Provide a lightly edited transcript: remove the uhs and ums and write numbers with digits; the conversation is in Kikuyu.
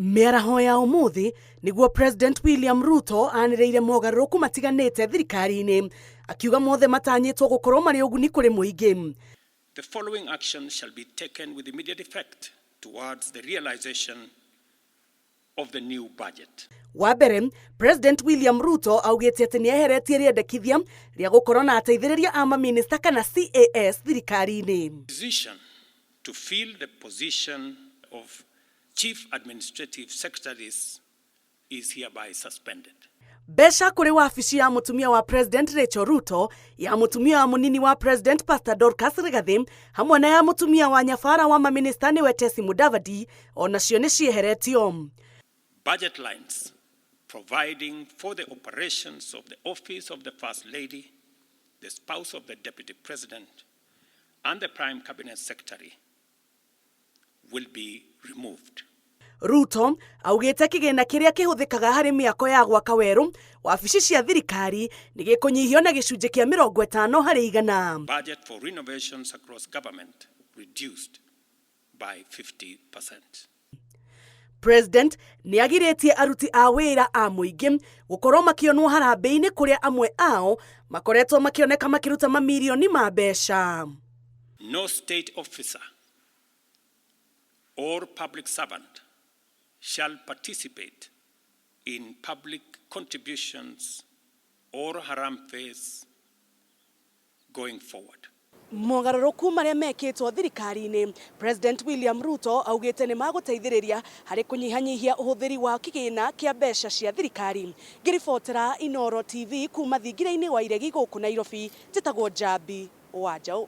Mĩaraho ya ũmũthĩ nĩguo President William Ruto anĩrĩire mogarũrũku matiganĩte thirikari-inĩ, akiuga mothe matanyĩtwo gũkorwo marĩ ũguni kũrĩ mũingĩ. The following actions shall be taken with immediate effect towards the realization of the new budget. Wa mbere, President William Ruto augĩte atĩ nĩ eheretie rĩendekithia rĩa gũkorwo na ateithĩrĩria a maminista kana CAS thirikari-inĩ. Decision to fill the position of Chief Administrative Secretaries is hereby suspended. Mbeca kũrĩ wabici ya mũtumia wa President Rachel Ruto, ya mũtumia wa mũnini wa President Pastor Dorcas Rigathi, hamwe na ya mũtumia wa nyabara wa maminista nĩwe Tesi Mudavadi, o nacio nĩ cieheretio. Budget lines providing for the operations of the office of the First Lady, the spouse of the Deputy President, and the Prime Cabinet Secretary will be removed. Ruto augĩte kĩgĩna kĩrĩa kĩhũthĩkaga harĩ mĩako ya gwaka werũ wabici cia thirikari nĩ gĩkũnyihio na gĩcunjĩ kĩa 50%. Budget for renovations across government reduced by 50%. President nĩ agirĩtie aruti a wĩra a mũingĩ gũkorwo makĩonwo harambĩ-inĩ kũrĩa amwe ao makoretwo makĩoneka makĩruta mamirioni ma mbeca. No state officer or public servant shall participate in public contributions or harambees going forward. Mogarũrũku marĩa mekĩtwo thirikari-inĩ, President William Ruto augĩte nĩ magũteithĩrĩria harĩ kũnyihanyihia ũhũthĩri wa kĩgĩna kĩa mbeca cia thirikari. Ngĩribotera Inooro TV kuma thingira-inĩ wa Iregi gũkũ Nairobi, njĩtagwo Njambi wa Njaũ.